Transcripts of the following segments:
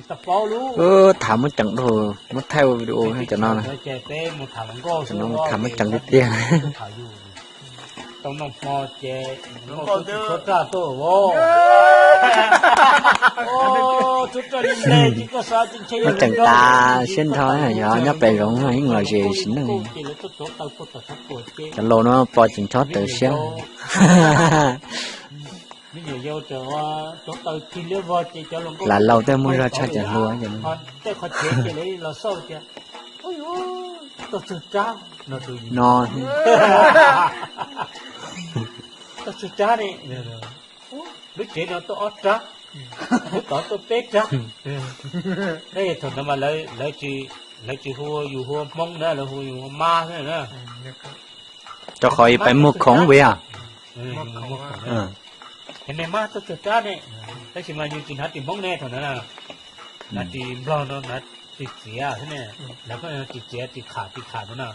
Tham muaj ceem dhau, muab thaij ua video cov no na. Cov no tham muaj ceem tiag tiag. Muaj ceem tas siab nrho, yog nyob pem zoov ib lom zem sim neej. Cov laus no pom tseem chob tawv siab. Lam laus tej muaj zog tshaj cov hluas no. Lub tsev no tuaj ob rab, lub tod tuaj peb rab. Thaum no mas lawv tsis hu yus hu ua Hmoob na, lawv hu yus ua Mab xwb na. Rau qhov yus pais muag khoom vim yog me Mab tuaj tsawg rab ne, tab sis mas yus tsis hnav ris Hmoob ne thaum ntawd na, hnav ris Nplog no hnav ris txiav xwb ne, lawv pheej ris txiav ris kham ris kham no na.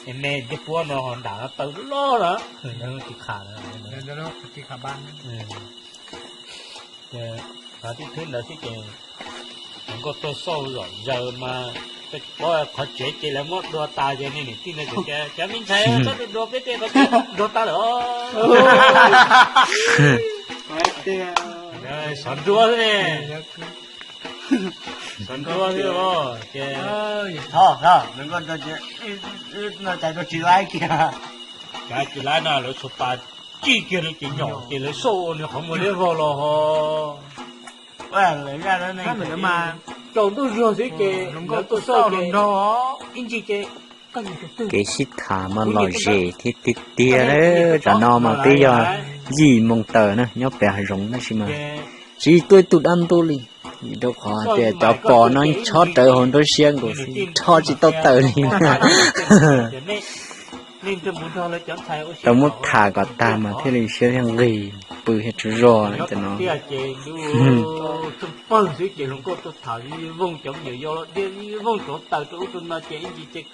Es me ncej puab no ho nram no taw loj loj na, lawv ris kham na. Qhov tib thwb ntawd xwb ces hluas nkauj tuaj xauj zom zaws mas, qhov tsev ces lawv muab dua tas ces niam tij ntawd tias, cov me ntxhais txhob dua dua peb tej qhov tsev, dua tas lawm. Sov nruab xwb ne. Sov nruab xwb ces, no cas tsis laib kiag, cas tsis laib no lawv tshuav pas cig kiag no ces nyom ces lawv xauj ua nws qhov muag liab vog los ho. Tsaus ntuj zuag xwb ces lawv tuaj xauj ces ib ntsis ces kev sib tham mas lom zem thiab tiag tiag. Tam no mas twb yog yim moos tawm na, nyob pem hav zoov tab sis mas tsis tuaj ib tug dab ntub li, vim rau qhov tias cov pom no chob rawv hauv nruab siab nkaus xwb, rho tsis tau tawm li. Tau muab tham kom tag mas thiaj li siab thiaj nqig, pw thiaj tsaug zog cov no. Pawg xwb ces hluas nkauj tuaj tham vooj cov me nyuam yau los diaj vooj cov taws rau ub rau no ces ib ntsis ces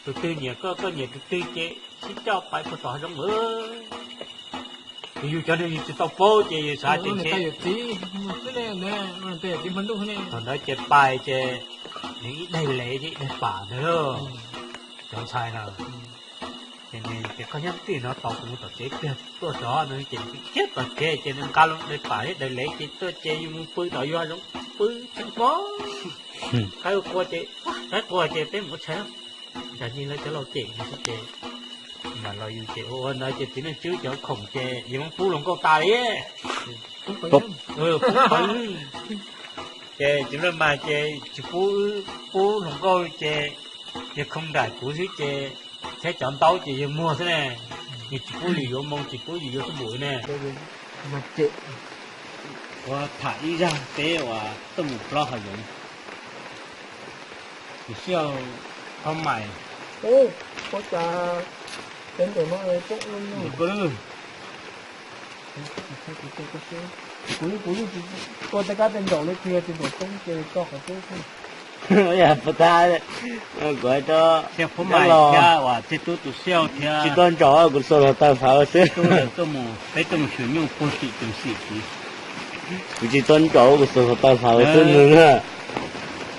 tus twg nyiam koj, koj nyiam tus twg ces sib coj pais puag tom hav zoov lawm. Yus cov neeg yus tsis tau paub ces yus xav tias ntshe thaum ntawd ces pais ces nws ib daig lev thiab ib daig pam ntawd lauj, cov ntxhais na. Ces nws tias koj nyob twj ywm no tos kuv mus tom tsev kiag tuaj tod no ces nws khiav tom tsev ces nws nqa loo daig pam thiab daig lev ces tuaj ces yus mus pw tom yus hav zoov pw tseeb pob. Qaib qua ces, qaib qua ces peb mus ua tshais, tsam ntshe lawv cov laus cem no xwb ces mam los yus ces ua ua ntawd ces txiv neej tswb cov khoom ces yus muab pub hluas nkauj tas li. Ces txiv neej mas ces tsis pub, pub hluas nkauj ces yog khoo nraim kuv xwb ces thiab cov ntaub ces yog muag xwb ne. Yus tsis pub yus yuav moo, tsis pub yus yuav tub npum ne. Ua tham ib zaj peb uas tuaj mus plob hav zoov. Tus siab, Phab Maim. Kuv yeej, kuv yeej tsis tua tej kab tej ntaum li, kuv yog tsis ntaum toob ces tso qhov tub xwb. Yog puas tas, kuv hais rau Phab Maim thiab uas tej tub tus siab thiab tsis tuaj ntsaum, kuv xuas hluav taws hlawv xwb. Peb tuaj mus xyuas nyuj puag tim tus xim tid. Kuv tsis tuaj ntsaum, kuv xuas hluav taws hlawv xwb nws na.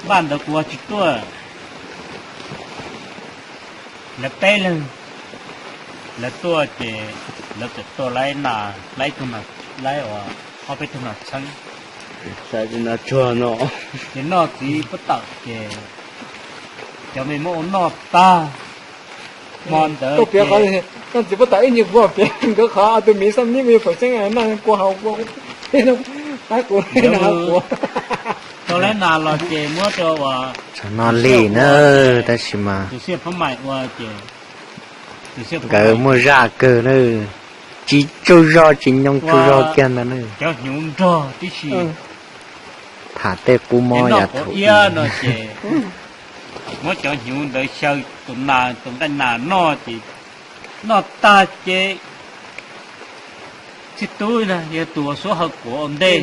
Npaj ntawd kuv tsis tuaj. Lawv peb leeg, lawv tuaj ces lawv txawm tuaj laib nas, laib tug nas, laib uas ob peb tug nas txheeb. Xav tsis nas tsuag no. Ces noj txiv puab tawm ces cov me muab ua noj tag. Hmo ntawd ces noj txiv puab tawm ib nyuag vuag pem nkawd qhov tus miv xab mib mus pem xeeb noj kua hau kua, qab kua, qab kua. Tau laib nas los ces muab rau uas tsam no li na, tab sis mas tus siab Phab Maim ua ces nkawd muaj zaj kawg na, tsis tsaug zog tsis nyoo tsaug zog kiag ntag na. Cov hnyuv nrog tib si tham tej qub mob yav thaum ub no ces muab cov hnyuv ntawd xyaw tus nas, tus nqaij nas noj ces noj tag ces txij tub na yog tus uas suab hawv kuav ua ntej.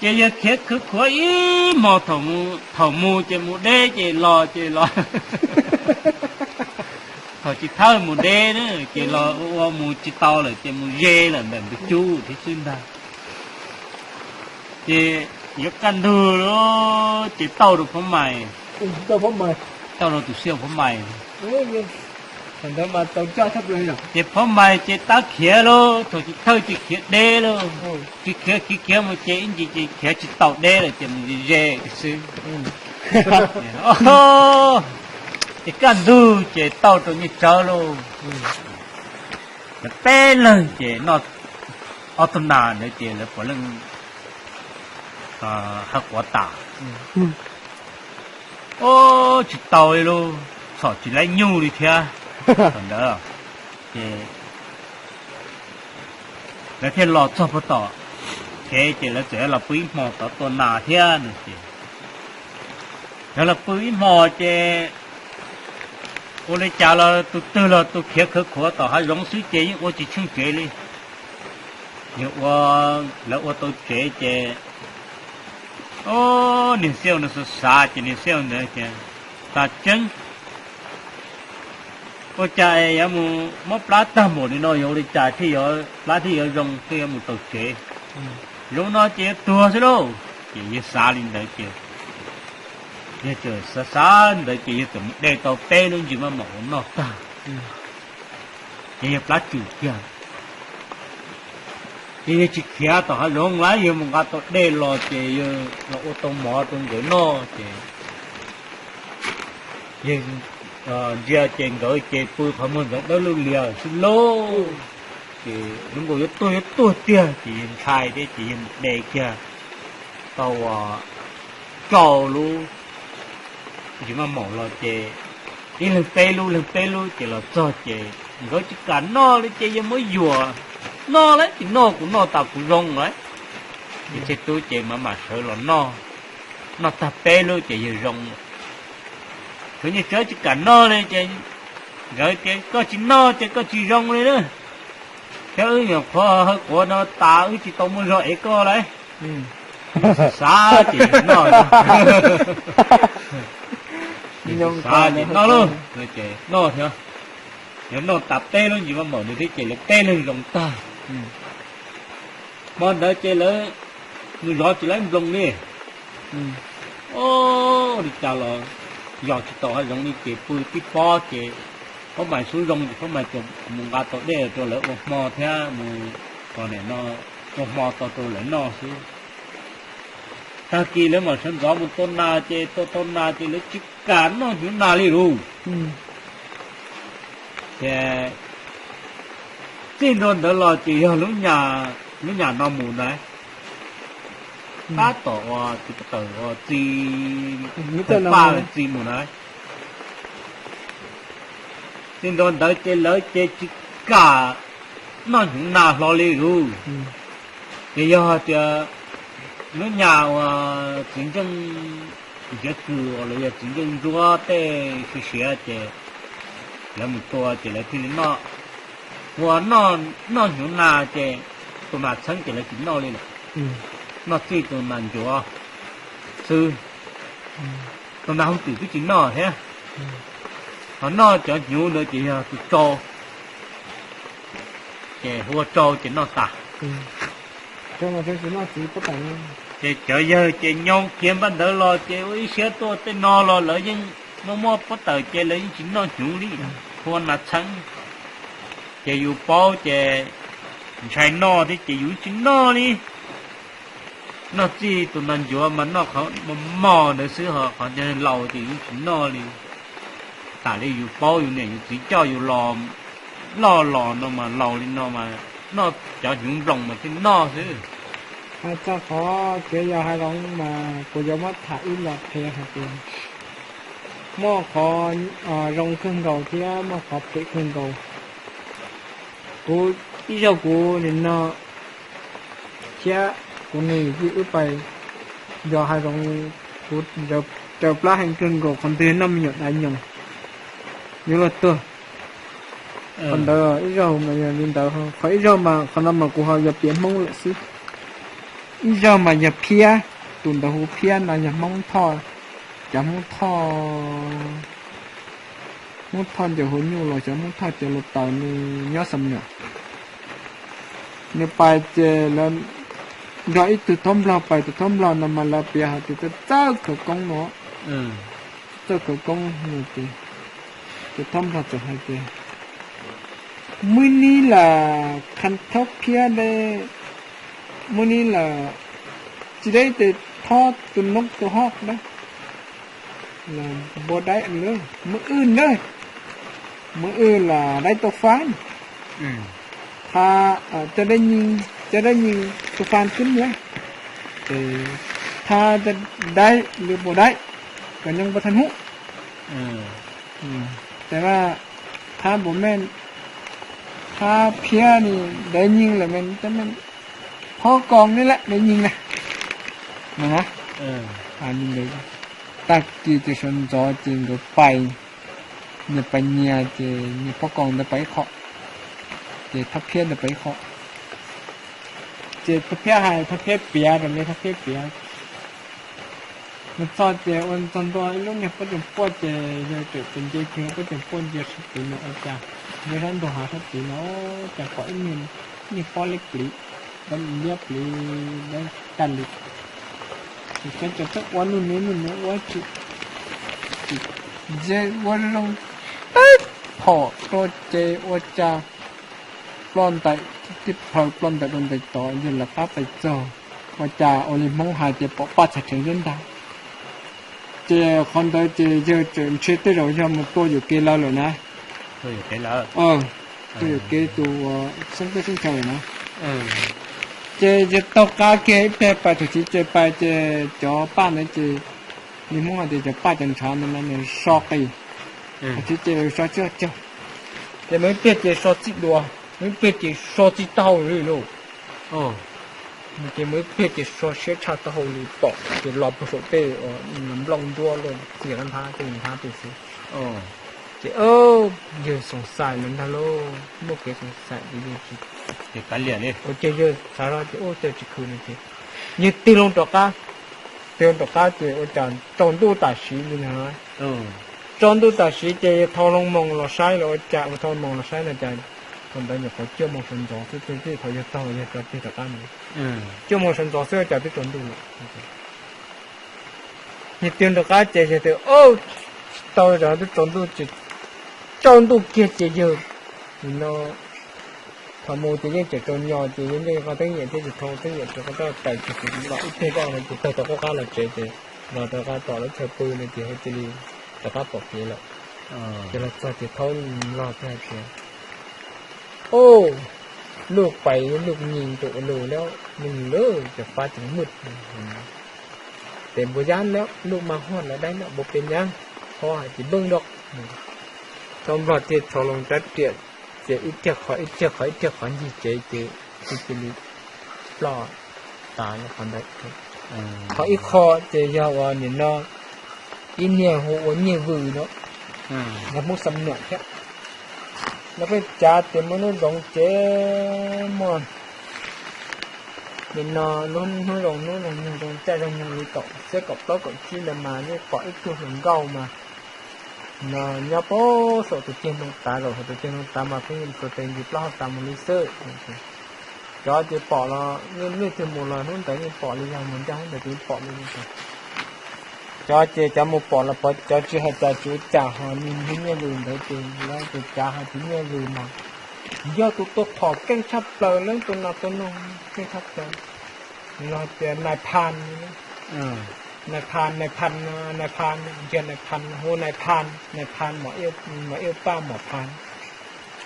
Ces yawg khiav khwv khuav ib hmos, thaum mus ces mus deb ces los ces los, thaum tsis thawj mus deb na ces los ua ua mus tsis tau lawm ces mus ze lawm ntawm ntug cub thiab xwb ntag. Ces yuav kaj ntug lawm ces tauj rau Phob Mais, tauj rau tus Xiaj Phob Mais. Ces Phob Mais ces tab khiav lauj, thaum chiv thawj ces khiav deb lauj, tsis khiav khiav khiav mus ces ib ntsis ces khiav tsis taus deb lawm ces mus ze ze xwb. Ces kaj ntug ces tauj rau Nyiaj Tsawb lauj. Lawv peb leeg ces noj ob tug nas ntawd ces lawv puav leej hawb quav tas. Ub, tsis tau li lauj, txhom tsis laib nyuj li thiab. Thaum ntawd ces lawv thiaj los txog puag tom kev ces lawv txawm los pw ib hmo tod tua nas thiab no ces lawv los pw ib hmo ces ua li cas los tus twg los tus khiav khawv khuav tom hav zoov xwb ces yeej ua tsis tsheej tsev li. Yog ua, lawv ua tau tsev ces, o, niag Xiaj no xav xav ces niag Xiaj ntawd tias, tas tseeb, ua cas yuav mus mob plab tag npaum li no, yuav ua li cas thiaj yuav plab thiaj yuav zoo thiaj yuav mus tau tsev. Zoo no ces yuav tuag xwb lauj. Ces yawg xav li ntawd ces yawg txawm xav xav ntawd ces yawg txawm mus de tau peb lub ntsis maj maum uas noj tag, ces yawg plab tswm kiag. Ces yawg tsis khiav tom hav zoov lawm, yawg mus nqa tau dej los ces yawg los ua tau mov rau nkawd noj ces yawg ntsia ces nkawd ces pw qhov muag ntxoov dawb lug lias xwb lauj. Ces zoo nkaus yuav tuag yuav tuag tiag ces yawg ntshai thiab ces yawg mus de kiag tau rau lub ntsis maj maum los ces ib leeg peb lub, leeg peb lub ces los txog ces nkawd tsis kam noj li ces yawg muab yuam, noj lawm tsis noj, kuv noj tas kuv zoo lawm. Ces Txhiaj Tub ces mam mam sawv los noj, noj tag peb lub ces yawg zoo lawm. Thaum Nyiaj Tsawb tsis kam noj li ces nkawd tias koj tsis noj ces koj tsis zoo li na. Thiab wb nyuam qhuav hawb quav no tas wb tsis tau muaj zog ev koj lauj. Xav ces yawg noj, xav ces noj lauj, ces noj thiab. Yawg noj tas peb lub ntsis maj maum nws thiab ces lawv peb leeg zoo tag. Hmo ntawd ces lawv mus zov tsis laib nploos li. Ua li cas los yos tsis tau hav zoov li ces pw tib pob ces Phob Mais xub zoo ces Phob Mais txawm mus nqa tau dej rau lawv ua hmo thiab mus, no, ua hmo tau rau lawv noj xwb. Tag kis lawv mam sawv ntxov mus tua nas ces tua tau nas ces lawv tsis kam noj hnyuv nas li lauj. Ces txij ntua ntawd los ces yog lub nyam no mus ntag, tab tom ua txiv paj tawm ua txiv paj txiv mus ntag. Txij ntua ntawd ces lawv ces tsis kam noj hnyuv nas hlo li lauj. Ces yog hais tias lub nyam uas txiv ntseej Ntsiav Kws los yog txiv ntseej Ntsuab tej siav siav ces lawv mus tua ces lawv thiaj li noj. Ua noj hnyuv nas ces tus nas txheeb ces lawv tsis noj li lawm, noj txij tus nas ncuav xwb. Tus nas hooj twm twb tsis noj thiab. Ho noj cov hnyuv ntawd ces yog tus tsau, ces hu ua tsau ces noj tas. Ces cov yawg ces nyoo kiag npaj ntawd los ces ua ib siab tuaj tej no los lawv yeej muaj muaj pob tawm ces lawv yeej tsis noj hnyuv li, hu ua nas txheeb. Ces yus paub ces ntshai noj thiab ces yus tsis noj li. Noj txij tus nas ncuav mas noj qhov mos mos ntawd xwb, ho qhov laus ces yus tsis noj li. Tam li yus paub yus niam yus txiv coj yus los loj los no mas laus li no mas noj cov hnyuv nploos mas thiaj noj xwb. Hais txog qhov kev yos hav zoov mas kuv yuav muab tham ib los qhia hais tias muaj qhov zoo kawg nkaus thiab muaj qhov phem kawg nkaus. Kuv ib zaug kuv nim no thiab kuv niam yij wb pais yos hav zoov, kuv raws plab heev kawg nkaus, qhov ntawd noj me nyuam dav nyoos yuav luag tuag. Qhov ntawd ib zaug mas yog li ntawd, qhov ib zaug mas qhov no mas kuv ho yog piav Hmoob lawm xwb. Ib zaug mas yog Phiab, tus ntawd hu Phiab no yog Hmoob Thoj, cov Hmoob Thoj, Hmoob Thoj Ncaws Hua Nyuj los cov Hmoob Thoj Cawv Laus Taws nws nyob Xam Nyom. Nws pais ces lawv nrog ib tug thob nplog pais, tus thob nplog no mas lawv piav hais tias txawj khawv koob no, txawj khawv koob no ces tus thob nplog txawm hais tias, Muaj ib hnub lawm khav thob phiab deb, muaj ib hnub lawm tsis deb tes thob tus noob tus hoj dab los npua dab lawm, muaj ib hnub na, muaj ib hnub lawm dab tau fab, tha, cov dab nyi, cov dab nyi tus fab twb muaj, ces thab dab lwm npua dab kom nyob npua thab hnub. Ces thab npua me, thab phiab ni dab nyi lawm me, phob koos ni lawm dab nyi na. No na, tag kis ces sawv ntxov ces nkawd pais, nyias pais nyias ces nyias phob koos ntawd pais ib qho, ces thab phiab ntawd pais ib qho. Ces thab phiab hais, thab phiab piav rau li, thab phiab piav mus txog ces ua txog ntua ib lub niag pob tseem puaj ces yawg tseem nce kiag pob tseem puaj ntsia sab tid no ua cas, ntsia sab ntug hav sab tid no cas pom ib niag pob liab pliv, liab pliv tag li. Ces saib cas twb ua nuj nws nuj nws ua tsis, ces ua zoo teb phom rau ces ua cas ploj ntais, tib plhaw ploj ntais rau ntais tod, yawg lawv qab pais txog, ua cas ua li Hmoob hais tias pom paj txhais rheev xwb ntag. Ces qhov ntawd ces yawg tseem ntshe tej zaum yog mus tua yuam kev lawv lawm na. Tua yuam kev tus uas xeeb teb xeeb chaw lawm na. Ces yawg taug qab kiag ib pliag pais thaum chiv ces pais ces cov paj ntawd ces li Hmoob hais tias cov paj cov ntshav ntawd no nws so qis, thaum chiv ces so tsis tsaug, ces mus ib pliag ces so txij duav, mus ib pliag ces so txij taub hau li lauj. Ces mus ib pliag ces so siab tshaj taub hau li pom ces los puag saum tej nplooj ntuab loj txias nthab tej nthab tej xwb. Ces yawg xoom xaim lawm ntag lauj, muaj kev xoom xaim li ua cas yawg xav zoj ces ua cas tsis khwv no ces yawg tig loo rov qab, tig loo rov qab ces ua cas tsaus ntuj tam sim li ntag. Tsaus ntuj tam sim ces yawg thau loo moos los saib los ua cas, thau moos los saib no cas thaum ntawd nyuam qhuav cuaj moos sawv ntxov xwb, thaum yawg taug yawg rov tig rov qab mus, cuaj moos sawv ntxov xwb ua cas twb tsaus ntuj lawm. Yawg tig rov qab ces yawg tias, Tsis tau, twb tsaus ntuj ces, tsaus ntuj kiag ces yawg no thaum mus ces yeej tseem tsaus nyo ces yawg yeej qhov teeb yam thiab ces thau teeb yam rau qhov tau tawm ces los ib teg rau no ces taug rov qab qab los tsev ces los rov qab tom lub chaw pw no ces cia li rov qab pom kev lawm. Ces los txog ces thaub los thiaj hais tias, Ub, luj pais luj nyi ntuj lug lawm, luj nyi lawm ces pab tseem mwj. Tes npua yab lawm, luj mas huaj lawm dab lawm, npua pes nyab, ho hais tias npwj nrog. Thaub nplog thiaj rho loo rab riam ces ib tiag qhov ib tiag qhov ib tiag qhov ncig tsev ces cia li ploj tas qhov ntawd. Qhov ib qho ces yog uas nim no ib niag hu ua Nyiaj Vwm no, yog Hmoob Xam Nuam thiab. No peb cav ces muaj hnub zoov ces muaj, nim no lub hnub zoov hnub zoov nyoog zoo caij zoo nyoog li kaum xiab kaum plaub kaum tsib ntawd mas yeej pom ib tug hluas nkauj mas no nyob puag saum tus ceg ntoo tav, zaum saum tus ceg ntoo tav mas pheej tua tes ncig plaub hau tas mus li xwb. Cov ces pom los yeej leej twg mus los hnub ntawd yeej pom li, yog mus ncaj hnub ntawd ces yeej pom li. Cov ces cov mus pom los pom, cov tsis hais cas tsuav cas ho nim hnub Nyiaj Vwm ntawd ces lawv tus cav hais tias Nyiaj Vwm mas yog tus tua phom keej tshaj plaws, leej tua nas tua noog keej tshaj plaws. Los tias Nais Phas, Nais Phas, Nais Phas, Nais Phas, ntiag Nais Phas, Nais Phas, Mos Iauj Paj, Mos Phas,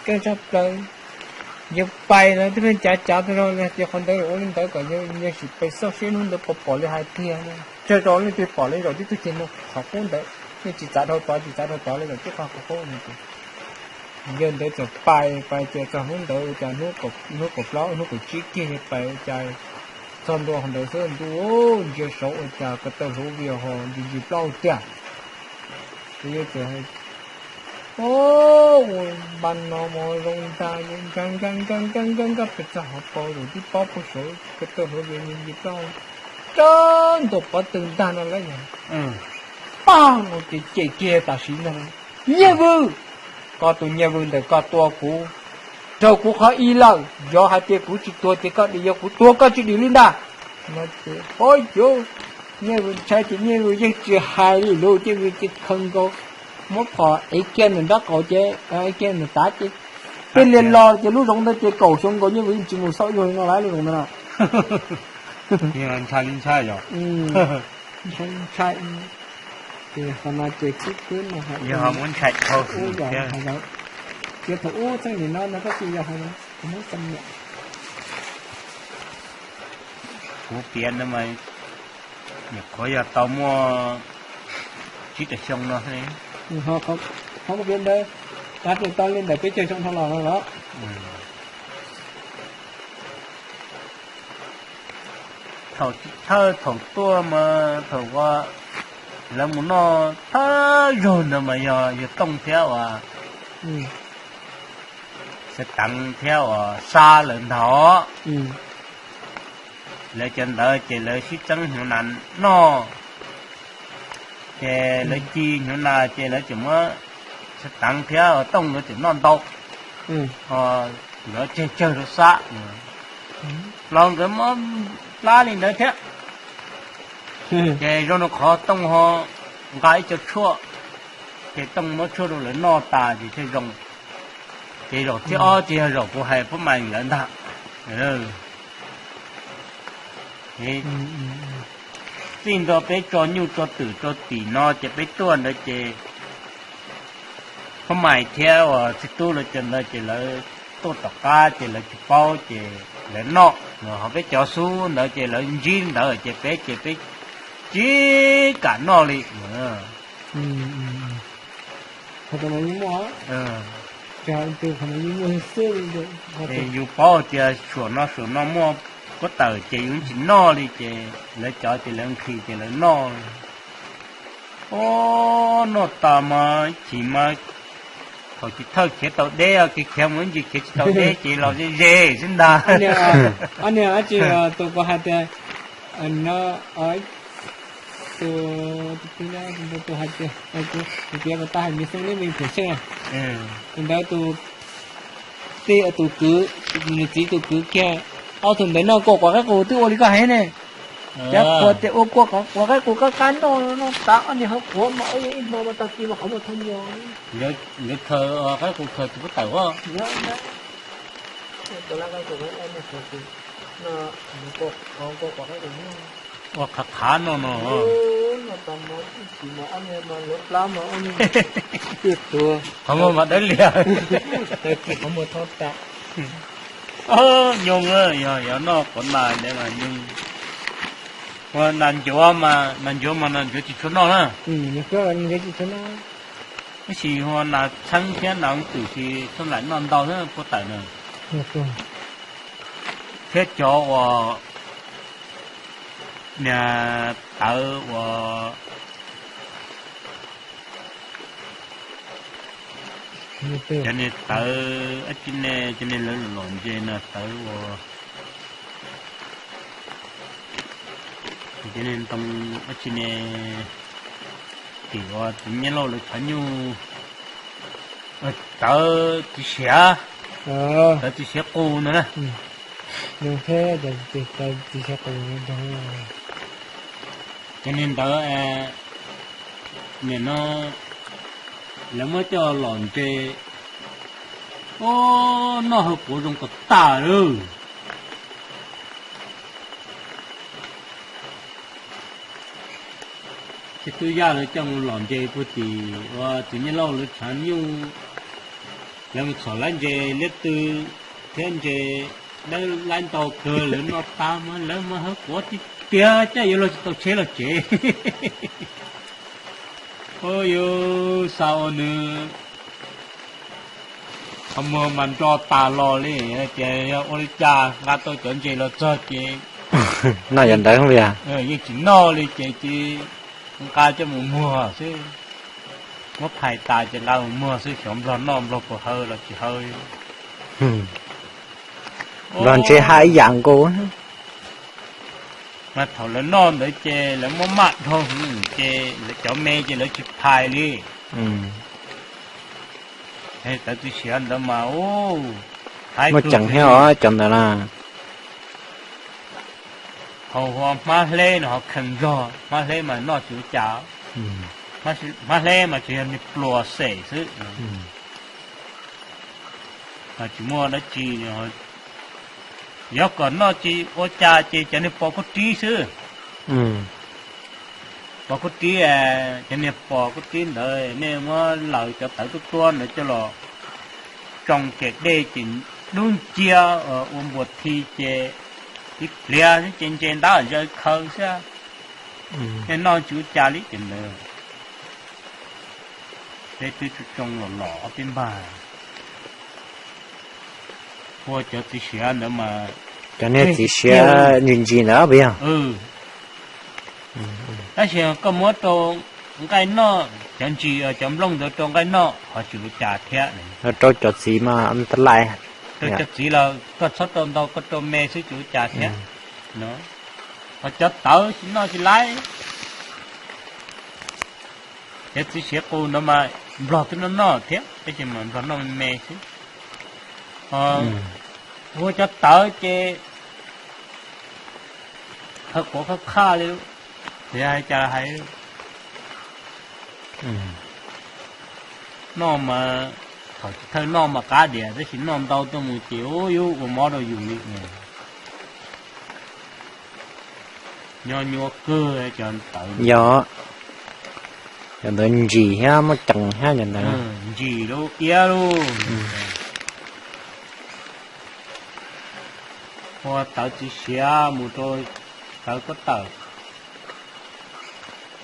keej tshaj plaws. Yawg pais lawv twb pheej cav cav tau zog li tias qhov ntawd ua li ntawd kom yawg sim pais xauj seb hnub ntawd puas pom li hais tiag. Tsawg zaus leej twg pom li zaum tib tug ceg ntoo qhov qub ntawd, yeej tsis txav dhau tod tsis txav dhau tod li zaum tib qho qhov qub no ces yawg ntawd txawm pais pais ces txog hnub ntawd ua cas hnub kaum plaub hnub kaum tsib kiag yawg pais ua cas txog ntua qhov ntawd xwb ntuj ntsia saud ua cas ko taw hluav vias ho ntsis ntsis plaub tiag. Ces yawg txawm hais, Ub, ua npab no mas zoo ntag, nkag nkag nkag nkag nkag pes txog hauv paus zaum tib pob puag saud ko taw hluav vias ntsis ntsis plaub, tsa ntua pov tw ntag no lawm yog. Pab no ces cem kiag tam sim ntag, Nyiaj Vwm, koj tus Nyiaj Vwm ntawm koj tua kuv raug kuv qhov ib lawm, yog hais tias kuv tsis tuag ces koj dim, yog kuv tuag koj tsis dim li ntag. Ces, o, nyiaj ntshai ces nyiaj yeej tsis hais li lus, ces nws cia li khaws nkaus, muab phom ev kiag nws nraub qaum ces, ev kiag nws tav ces peb lig los ces lub zoov ntawd ces kaum xyoo nkaus nyiaj yeej tsis mus xauj yuag li no lawm lub zoov ntawd na. Ntshai li ntshai yom. Ntshai li ntshai. Ces qhov no ces kuj twb no hais, yog ho muab ntshai dhau ub yom, hais tias thaum ub txheej nim no no tab sis yog hais tias kuv muab xeem niam, kuv piav ntawd mas nyuam qhuav yog tau muaj tsib rau xyoo no. Qhov kuv piav ntawd, tab sis tau li ntawm peb caug xyoo dhau los no los. Thaum thawj thaum tuaj mas thaum ua lawv mus noj thawj zaug ntawd mas yog yawg Tooj thiab uas Xeev Teev thiab uas Xab lawv ntag. Lawv cov ntawd ces lawv sib txeeb hnyuv nas noj, ces lawv ci hnyuv nas ces lawv tseem muab, Xeev Teev thiab Tooj lawv tseem noj ntau, ho nkawd tseg tsawg rau Xab, los nkawd muab plab li ntawd thiab. Ces zoo rau qhov Tooj ho nqa ib co tshuaj, ces Tooj muab tshuaj rau lawv noj tas ces thiaj zoo. Ces zaum thib ob ces yog zaum kuv hais Phab Mais lawv ntag. Txij ntua peb tso nyuj tso twm rau tim no ces peb tuaj ntawd ces Phab Mais thiab uas txiv tub lawv cov ntawd ces lawv tuaj tom qab ces lawv tsis paub ces lawv noj, ho peb cov xub ntawd ces lawv ntsib ntawd ces peb ces peb tsis kam noj li. Yus paub tias suam no suam no muaj puab tawm ces yus tsis noj li ces lawv cov ces lawv nqhis ces lawv noj. Ob, noj tas mas ib chim mas thaum chiv thawj khiav tau deb, kev khiav mus ib ntsis khiav tsis tau deb ces los ze ze xwb ntag. Ob niag dab tsi tus kuv hais tias, no, tus, tus hais tias, kuv piav kom tau hais me xeeb neb me phem xeeb, tus ntawd tus, tus kwv, nws txiv tus kwv kiag, ob tug ntawd noj kua quav qaib qus twb ua li koj hais ne. Cov qhuas tias ua kua quav qaib qus qab qab noj, noj tas ob niag hauv quav mas ib hmo mas tag kis mas qhov muag thoob nyo. Nkawd khaws qaib qus khaws tus puab tawm os. Ua qhav qhav no no. Qhov muag mas dawb lias. Nyoog, yog yog noj quav nas ntawd mas nyoog. Ua nas ncuav mas, nas ncuav mas nas ncuav tsis tshua noj na. Tab sis ua nas txheeb thiab nas ua twm ces txhob lam noj ntau thiab puab tawm na. Thiab cov uas niag tawv uas cov niag tawv dab tsi ne, cov niag lawv lom ntses na, tawv uas, cov niag ntoo dab tsi ne, tim uas tus Nyiaj Lauj lawv tshav nyuj, tawv txiv siav, tawv txiv siav qus ntawd na. Cov niag ntawd, nim no lawv muab coj lom ntses, o, noj hauv quav zoo kom tas lawm. Ces tub Yaj lawv coj mus lom ntses puag tim uas tus Nyiaj Lauj lawv tshav nyuj, lawv mus txhom lab ntses liab tw thiab ntses dawb laib ntau kawg, lawv noj tas mas lawv mas hauv quav tiag tiag, caj yuav luag tsis tau tsheb los tsev. Ua yus xav ua nws qhov muag mas nro tas los li, tias yog ua li cas nqa tau cov ntses los txog ces noj yam ntawd li, yeej tsis noj li ces cia li nqa coj mus muag xwb. Muab phais tas ces nqa mus muag xwb, xyov nplog noj nplog puas haw los tsis haw. Nplog ntshe haj ib yam nkaus. Mas thaum lawv noj ntawd ces lawv muab maj dhau hwv ces lawv cov me ces lawv tsis phais li. Tawv txiv siav ntawd mas, muaj ceem thiab os cov ntawd na. Hau hmab hleb no ho khees zog, hmab hleb mas noj tsis ua cas. Hmab hleb mas tsuas yog niag pluas xwb, tsis muaj dab tsi. Yuav kom noj tsis ua cas ces cov niag pos kub rib xwb. Pos kub rib, cov niag pos kub rib ntawd nej muab laws cov tawv tuab tuab ntawd coj los tsoo kem dej ces dub nciab ua npuas thi ces ib pliag xwb ces ntse ntab zaws khaws xwb. Nej noj tsis ua cas li ces ntawd. Peb twb tsoo los los ob peb npag. Ua cov txiv siav ntawd mas, cov niag txiv siav ntsis ntsis ntawd puas yog? Tab sis koj muab rau nqaij noj, cov ntsis cov nplooj ntawd rau nqaij noj ho tsis ua cas thiab. Rau cov txiv mas ntag lais. Rau cov txiv los koj txhob rau ntau, koj rau me xwb tsis ua cas thiab. Ho cov tawv tsis noj tsis laib. Cov txiv siav qus ntawd mas nplog twb noj noj thiab tab sis mas nplog noj me me xwb. Ua cov tawv ces khaws quav khaj khaj li, tsis hais cas hais. Noj mas thaum tsis thawj noj mas qab diam tab sis noj ntau tuaj mus ces ua yus ua mob rau yus li. Nyob nyuaj kawg cov tawv. Yog, cov ntawd ntsim thiab muaj ceem thiab cov ntawd. Ntsim lub iab lub. Ua tawv txiv siav mus rau tawv kuab tawm.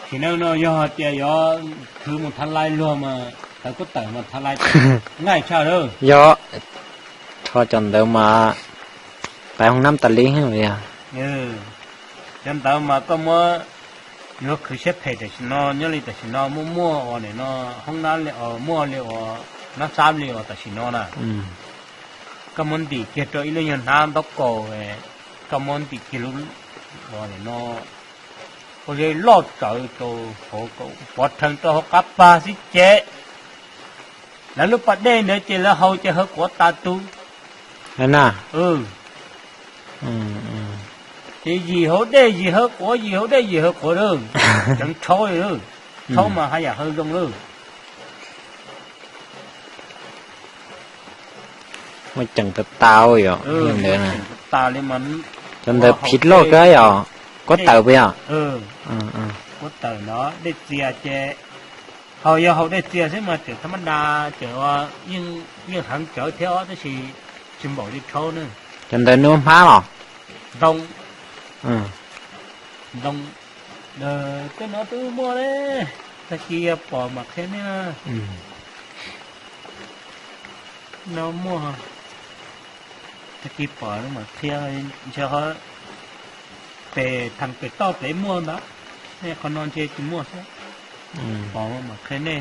Sim neej no yog hais tias yuav khwv mus thav lais luag mas tawv kuab tawm mas thav lais nqaij tshaj lawm. Yog, rho cov ntawd mas pais hoob nab tas li. Cov ntawd mas koj muab, yuav khwv siab phem tam sim no nyob li tam sim no muaj muaj uas nim no hoob nab li muaj li uas nab xab li uas tam sim no na. Koj muab ntim kiag rau ib lub nyuag hnab ntaub kaus, koj muab ntim kiag lub uas nim no ua zeb loj tsawv rau hauv, pov rhees rau hauv qab pag xwb ces lawv lub pas dej ntawd ces lawv haus ces hawv quav tas tu. Na, ces yim hauv dej yim hawv quav, yim hauv dej yim hawv quav lawm, ceev tshaub li lawm, tshaub mas haj yam hawv zoo lawm. Muaj ceem tas tas yom. Ntawd, cov ntawd phiv loj kawg yom. Kuab tawm puas yog? Kuab tawm no dej txias ces, haus yog haus dej txias xwb mas tseem tha mab da, tseem yeej heev tsawv thiab os tab sis tsis npaum li tshaub na. Cov ntawd nws muaj hmab los? Ntoo, ntoo, tej no twb muaj li, tag kis yog pom mam qhia nej. No muaj, tag kis pom mam qhia, ntshe ho pem theem pem toj pem muaj ntag, nej qhov no ntshe tsis muaj xwb. Pom mam qhia nej.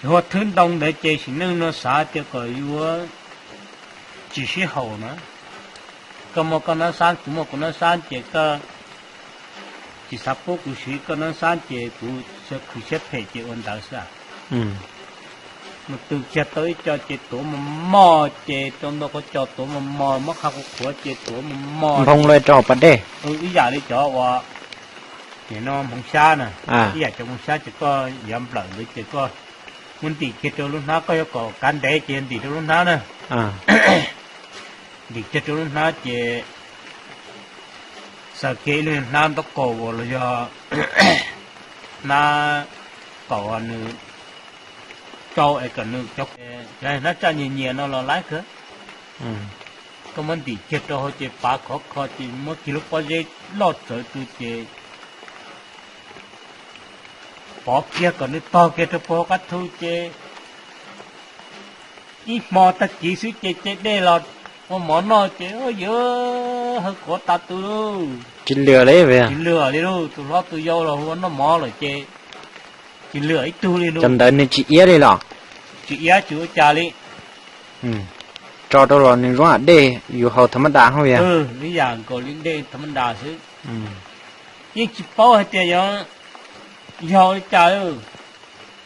Hu ua thwb ntoo ntawd ces sim neej no xav tias kom yuav tsis sib haum na. Koj muaj koj nab xab, kuv muaj kuv nab xab ces koj tsis xav pub kuv siv koj nab xab ces kuv khwv siab phem ces ua ntawd xwb. Mus tw kiag tau ib co ces tuav mos mos ces rau ntau qhov co tuav mos mos, muab qhov qhuav qhuav ces tuav mos mos. Nphoo lawm rau pas dej. Ib yam li cov uas, ces no hmoov xyab na, ib yam cov hmoov xyab ces koj yuav nplawm ntawd ces koj muab ntim kiag rau lub hnab, koj yuav kom kav ntev ces ntim rau lub hnab na. Ntim kiag rau lub hnab ces xaws kiag ib lub hnab ntaub kaus uas los yog hnab kaus nws tsau es kom nws cov, hnab tsaj nyias nyias no los laib kawg. Koj muab ntim kiag rau hauv ces pav khov kho ces muab kiag lub pob zeb loj tsawv rau ces pov kiag kom nws tog kiag rau puag hauv qab thu ces ib hmo tag kis xwb ces ce dej los ua mov noj ces yuav hawv quav tas tu lauj. Tsis lwm li, tsis lwm li lauj, tus hlob tus yau los hu ua noj mov lawm ces tsis lwm ib tug li lauj. Cov ntawd nws tsis iab li los? Tsis iab tsis ua cas li. Tso rau los nws zoo dej yus haus tha mab das hauj yam. Ib yam nkaus li dej tha mab das xwb. Yeej tsis paub hais tias yog, yog ua li cas li.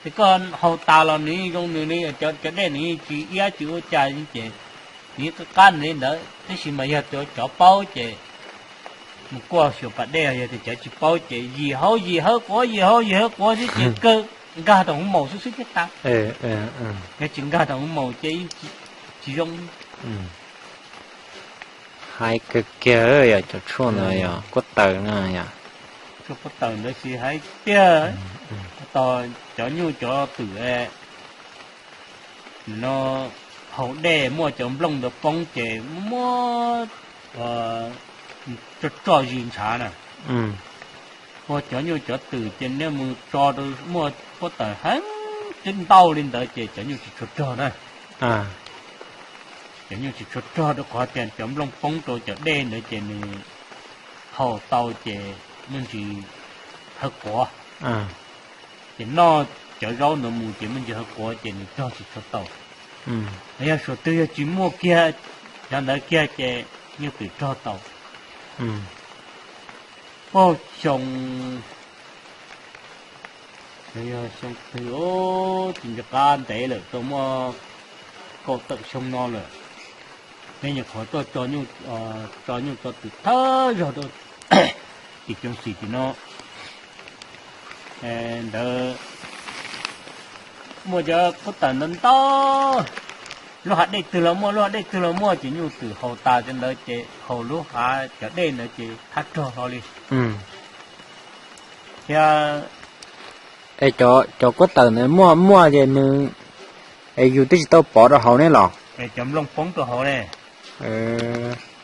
Ces koj haus tas los nws yeej zoo nws li, cov dej nws yeej tsis iab tsis ua cas li ces nws yeej qab qab nws li ntawd, tab sis mas yog tias cov paub ces mus kuaj xyuas pas dej, yog tias cov tsis paub ces yim hauv yim hawb quav, yim hauv yim hawb quav xwb ces kawg nkag rau hauv maus xwb xwb thiab tas. Yog tsis nkag rau hauv maus ces tsis zoo. Hais kawg kiag yog cov tshuaj ntawd yog kuab taws no yom. Tshuaj kuab taws ntawd tsis hais tiag, tos cov nyuj cov twm no haus dej muaj cov nplooj ntawd poob ces muab tso zis ntshav na. Ua cov nyuj cov twm ces nej mus tso rau muaj kuab taws heev twb ntau li ntawd ces cov nyuj tsis tshua rog na. Cov nyuj tsis tshua rog rau qhov tias cov nplooj poob rau cov dej ntawd ces nws haus tau ces muaj ntsis hawb quav. Ces noj cov zaub ntawd mus ces muaj ntsis hawb quav ces nws rog tsis tshua tau. Yog suav twg yog tsis muaj kiag cov ntawd kiag ces nyuj twm rog tau. Puag xyoo, yog xyoo twg tsis nco qab ntev lawm, tau muaj kaum tawm xyoo no lawm, peb nyuam qhuav tuaj tso nyuj tso twm thawj zaug rau tim Coov Xim tim no. Ntawd muaj cov kuab taws ntau ntau, lub hav dej twg los muaj, lub hav dej twg los muaj ces nyuj twm haus tas cov ntawd ces haus lub hav cov dej ntawd ces thab rog hlo li. Thiab cov kuab taws ntawd muaj muaj ces nws, es yus twb tsis tau pov rau hauv ne los? Cov nplooj poob rau hauv ne,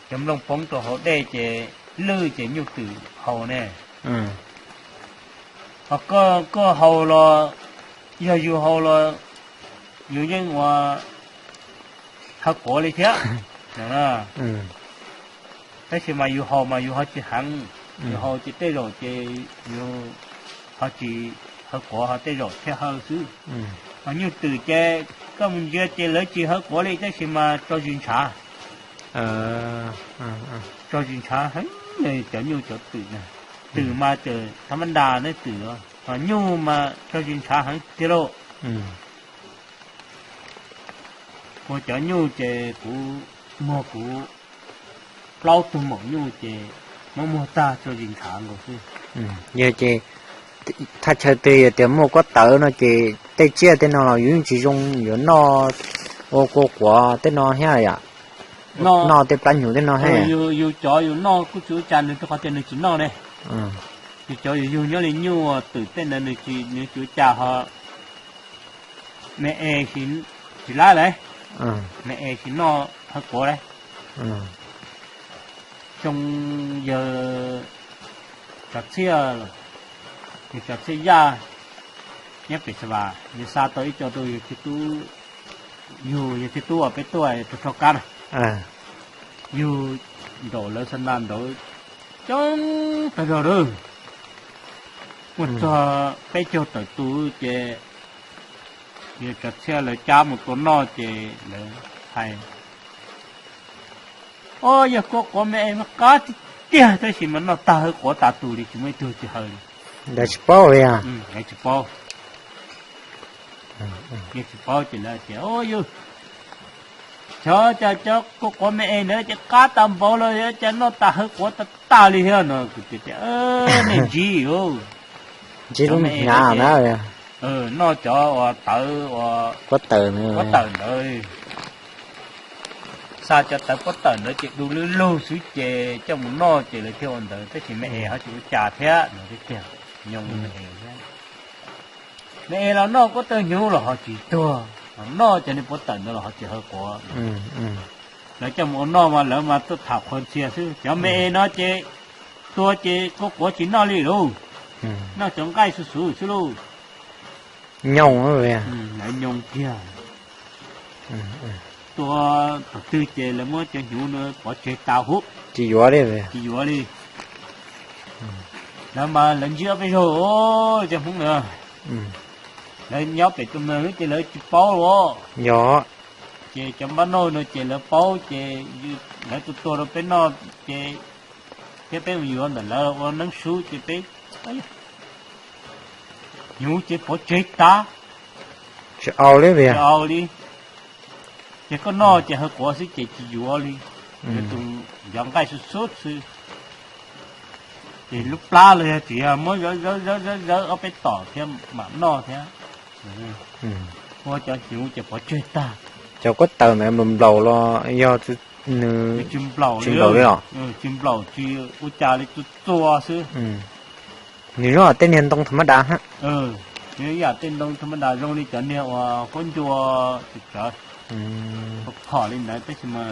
cov nplooj poob rau hauv dej ces lwj ces nyuj twm haus ne. Ho koj haus los, yog yus haus los yus yeej ua hawb quav li thiab. Tab sis mas yus haus mas yus ho tsis heev, yus haus ces tej zaum ces yus ho tsis hawb quav, ho tej zaum thiaj hawb xwb. Ho nyuj twm ces koj mus ntsia ces lawv tsis hawb quav li tab sis mas tso zis ntshav. Tso zis ntshav heev cov nyuj cov twm na. Twm mas thav mab nras ne, twm, ho nyuj mas tso zis ntshav heev tiag lauj. Muag cov nyuj ces kuv muag kuv plaub tug maum nyuj ces muab muag tag tso zis ntshav nkaus xwb. Yog ces thaj chaw twg yog tias muaj kuab tawv no ces tej tsiaj tej no los yus yeej tsis zoo yuav noj ua kua quav tej no thiab yom. Noj tej plab hnyuv tej no thiab. Yus cov yus noj kuj tsis ua cas nws rau qhov tias nws tsis noj ne. Yus cov yus yug nyob li nyuj twm tej ntawd nws tsis ua cas ho me es tsis lab lauj, me es tsis noj hawb quav lauj. Xyoo yawg Tsav Txhiaj, yawg Tsav Txhiaj Yaj nyob pem Xas Vas, nws xa tau ib co rau yawg Thij Tub, yug yawg Thij Tub uas peb tuaj rau Rog Kab na. Yug nraum lawv xa na nraud coob tag zog lawm, muaj txog peb caug tawm tus ces yawg Tsav Txhiaj lawv cab mus tua noj ces lawv hais, o, yog kua quav me es mas qab tiag tiag tab sis mas noj tag hawb quav tas tus li tsis muaj ib tug tsis hawb li. Lawv tsis paub li. Lawv tsis paub. Lawv tsis paub ces lawv tias, o, yog xyov cas cov kua quav me es ntawd ces qab tas npaum los cas noj tas hawb quav tas tas li thiab no kuv tias, nej ntsib, ntsib lub hnyav na. Noj cov uas tawv, uas pob tawm ntawd, xa cov tawv pob tawm ntawd ces du lug lug xwb ces coj mus noj ces lawv thiaj ua ntawd tab sis me es ho tsis ua cas thiab no tiag tiag. Nyob me es thiab, me es los noj kuab tawg hnyuv los ho tsis tuag, noj cov niag pob tawm ntawd los ho tsis hawb quav. Lawv coj mus ua noj mas lawv mas tuaj tham qhuav ntxhias xwb, cov me es no ces tua ces kua quav tsis noj li lauj, noj cov nqaij xuv xuv xwb lauj. Nyoos, lawv nyoos kiag. Tua thaum twg ces lawv muab cov hnyuv no pov tseg tas huv, tsis yuav li, tsis yuav li. Lawv mas lawv ntsib ob peb zaug cov Hmoob na, lawv nyob pem tus neeg ces lawv tsis paub los. Yog ces cov npab noj no ces lawv paub ces lawv tua tua rau peb noj ces thiab peb mus yuav ntawm lawv ua neeb sub ces peb hnyuv ces pov tseg tas, tsis au li, tsis au li. Ces koj noj ces hawb quav xwb ces tsis yuav li, yuav tus cov nqaij xuv xuv xwb. Lub plab los yog tsis yog muab zawb zawb zawb zawb ob peb tom thiab mam noj thiab. Ua cov hnyuv ces pov tseg tag. Cov kuab taws ntawd nplaum nplaum los yog nws tsis nplaum li los? Tsis nplaum, tsis ua cas li, txua txua xwb. Nws zoo tej niag ntoo tham ma das. Yam tej ntoo tham ma das zoo li cov niag uas huab ncua tsawv, phom li ntawd tab sis mas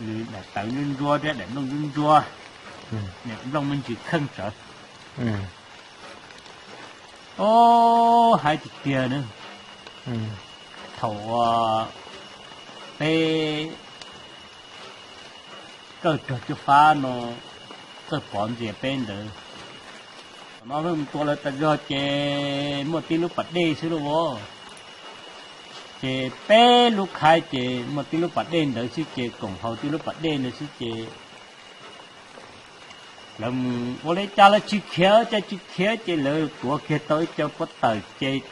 nws daim tawv ntsuab ntsuab thiab daim nplooj ntsuab ntsuab, nplooj me ntsis kheej tsawv. Ob, hais tiag tiag na, thaum uas peb kawj rog cuab fab no txawj pov ntxias peb ntawd, thaum no pheej mus tua lawv tas zog ces muaj tib lub pas dej xwb lauj. Ces peb lub khaib ces muaj tib lub pas dej ntawd xwb ces koom haus tib lub pas dej ntawd xwb ces lawv mus ua li cas lawv tsis khiav, cas tsis khiav ces lawv tuav kiag tau ib co pob tawm ces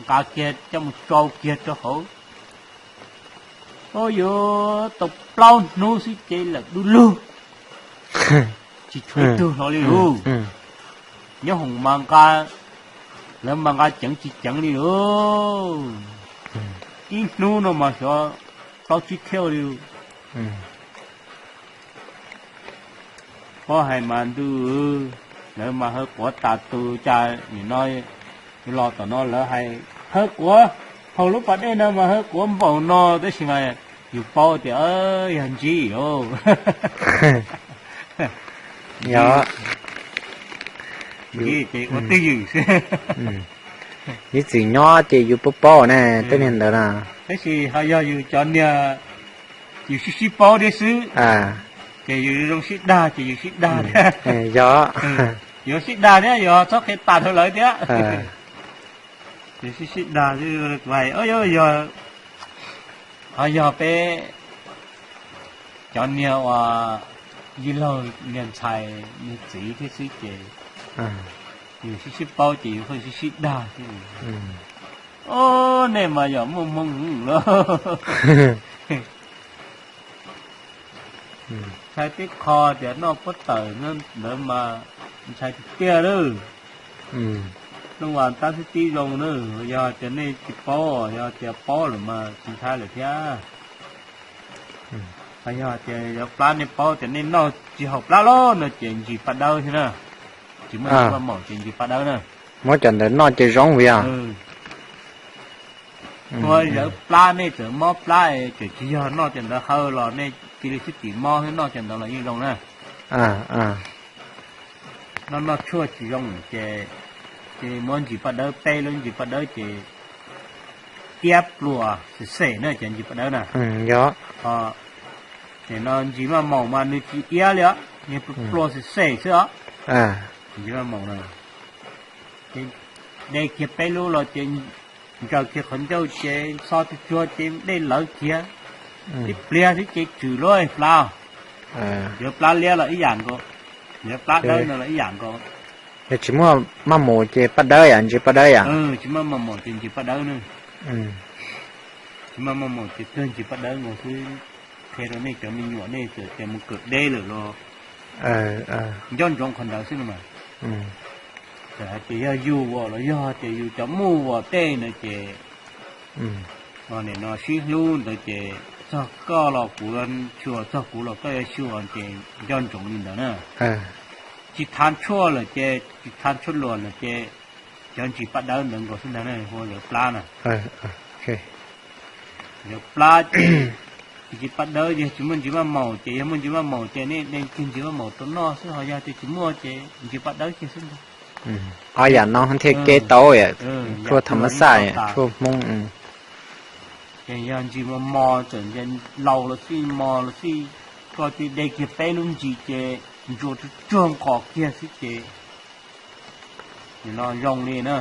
nqa kiag coj mus tsau kiag rau hauv. Ua yuav tau plaub hnub xwb ces lawm du lug, tsis tshuav ib tug hlo li lauj. Nyob hoom mas nqa, lawv mas nqa ceev tsis ceev li lauj. Ib hnub no mas xyov plaub tsib thiab li. Pob hais mas ntuj, lawv mas hawb quav tas tus cas nim no los tom no lawv hais hawb quav, haus lub pas dej no mas hawb quav npaum no tab sis mas yus paub tias yog ntsib os. Ntsib ces ua twj ywm xwb. Ib txwm nyob ces yus paub paub na tej niag ntawd na. Tab sis ho yog yus cov niag yus sib sib paub thiab xwb, ces yus zoo sib dag ces yus sib dag thiab. Yog, yus sib dag thiab yus txhob qhia tas rau lawv thiab. Yus sib sib dag xwb, kuv hais yog, ho yog peb cov niag uas yij laug niag ntxhais niag txiv thiab xwb ces yus sib sib paub ces yus pheej sib sib dag xwb. Ob, nej mas yog muaj hmoo lawm. Ntshai tib qho tias noj pob tawm ntawd mas ntshai tiag tiag lawm. Nuj Vas tab xwb tib zoo na, yog tias nej tsis paub, yog tias paub lawm mas tsis ntshai lawm thiab. Yog tias yuav plab nej paub tias nej noj tsis haum plab los no ces ntsis paj dawb thiab na. Tsis muaj ntsis paj maum ces ntsis paj dawb na. Muab cov ntawd noj ces zoo vim yog ua zawv plab, nej txawm mob plab es tseem tsis yog noj cov ntawd haw los nej cia li sib tim mob thiab noj cov ntawd los yeej zoo na. Noj noj tshuaj tsis zoo ces, ces muab ntsis paj dawb, peb lub ntsis paj dawb ces tiab pluas xem xem na, cov ntsis paj dawb na. Nim no ntsis maj maum mas nws tsis iab li os, nws pluas xem xem xwb os. Ntsis maj maum na, ces de kiag peb lub los ces ntsaws kiag qhov ncauj ces xo tsuag tsuag ces dej lawv kiag, ib pliag xwb ces tswm lub plab. Yuav plab liab los ib yam nkaus, yuav plab dawb no los ib yam nkaus. Yog tsis muaj maj maum ces paj dawb yam, ntsis paj dawb yam. Tsis muaj maj maum ces ntsis paj dawb na. Tsis muaj maj maum ces kawg ntsis paj dawb nkaus xwb. Qhia rau nej cov me nyuam nej txawm tias mus kawm deb lawm los nco ntsoov qhov ntawd xwb no mas. Txawm hais tias yog yus los yog tias yus cov muj ua tej no ces, nim no sib hlub ntawd ces txog koj los kuv xyuas, txog kuv los koj yuav xyuas ces nco ntsoov li ntawd na. Tsis thav tshuaj lawm ces, tsis thav tshuaj luas lawm ces cov ntsis paj dawb ntawd nkaus xwb ntag na, hu ua zawv plab na. Zawv plab ces ntsis paj dawb, yog tsis muaj ntsis maj maum ces, yog muaj ntsis maj maum ces nej de kiag ntsis maj maum rau noj xwb, ho yog tias tsis muaj ces ntsis paj dawb kiag xwb ntag. Ob yam no thiaj kev tau, tshuaj tham mas xaj, tshuaj Hmoob. Ces yog ntsis mos mos txawm laus los xij, mos los xij, koj cia de kiag peb lub ntsis ces ntsuas tsuag tsuag nqos kiag xwb ces nim no zoo li na.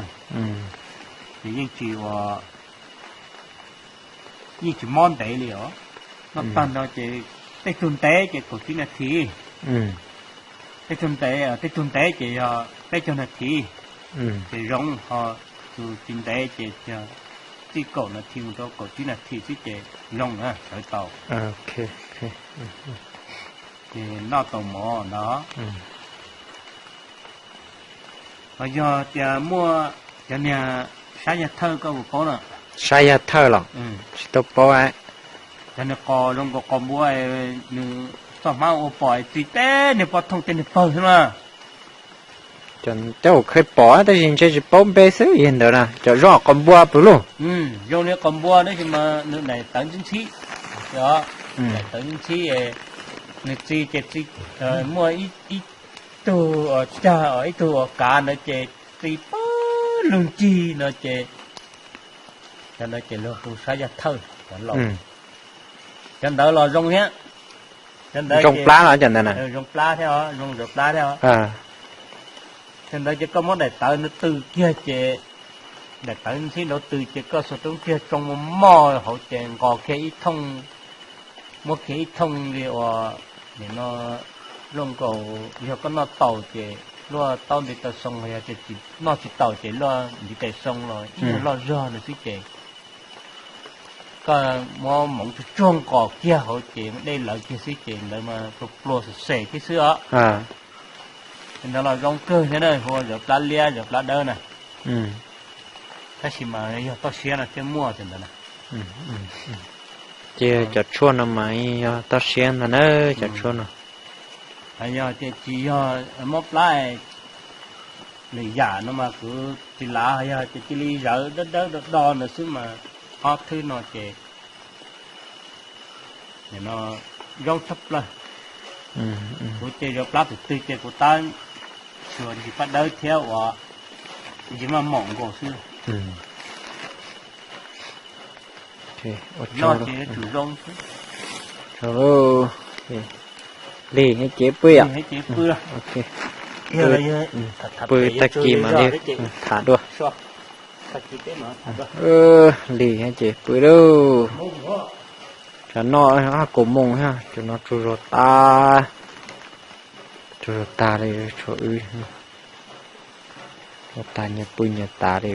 Ces yeej tsis ua, yeej tsis mob ntev li os. Noj tag nrho ces tej tug ntev ces kaum tsib nas this, tej tug ntev, tej tug ntev ces yog peb caug nas this, ces zoo, ho tus tsis ntev ces yog txij kaum nas this mus rau kaum tsib nas this xwb ces zoo na, sawv tau. Ces noj tau mov ntag. Ho yog tias muaj cov niag sab yag thawj koj puas paub no? Sab yag thawj los? Tsis tau paub. Cov niag qos zoo nkaus qos npua, nws txoj hmab ua pom txi teb niag pob thooj tej niag pawg xwb na. Cov ua kheej pom tab sis ntshe tsis paub npe xwb yog ntawd na, cov zoo qos npua pw lauj. Zoo li qos npua tab sis mas nws daim tawv ntxhib ntxhib, daim tawv ntxhib ntxhib, nws txi ces txi, muaj ib tug uas cag, ib tug uas kav ntawd ces txi pawg lug ncig no ces cov ntawd ces luag hu sab yaj thawj cov laus. Cov ntawd los zoo thiab. Cov ntawd zoo plab los cov ntawd na? Zoo plab thiab os, zoo plab thiab os. Cov ntawd ces koj muab daim tawv ntawd tw kiag ces, daim tawv ntxhib ntawd tw ces koj xuas roob kiag tsoo mos mos hauv ces nqos kiag ib thooj, muab kiag ib thooj li uas nim no luaj nkaus, yog koj noj taus ces luaj taub nti taw xoo, yog tias noj tsis taus ces luaj nti taw xoo los ib nyuag loj zog ntawd xwb ces koj muab moov tsuag tsuag nqos kiag hauv ces muab dej lawv kiag xwb ces ntawd mas pluas pluas xem xem thiab xwb os. Ntawd los zoo kawg thiab na, hu ua zawv plab liab zawv plab dawb na. Tab sis mas yog toj siab no thiaj muaj ntawd na. Ces cov tshuaj no mas yog toj siab ntag na, cov tshuaj no. Yog tias tsis yog mob plab lwm yam no mas kuv tsis lav, yog tias cia li zawv dawb dawb do do ntawd xwb mas ob thwb no ces no zoo tshaj plaws. Kuv ces zawv plab tus twg ces kuv tab xyuas ntsis paj dawb thiab uas ntsis maj mom nkaus xwb. Noj ces yuav tsum zoo xwb. Lig thiab ces pw yom? Pw tag kis mam li tham dua. Lig thiab ces pw lauj. Tsam no kaum moos thiab, cov no tsaug zog tas, tsaug zog tas li, tshuav wb, tsaug tas nyias pw nyias tas li.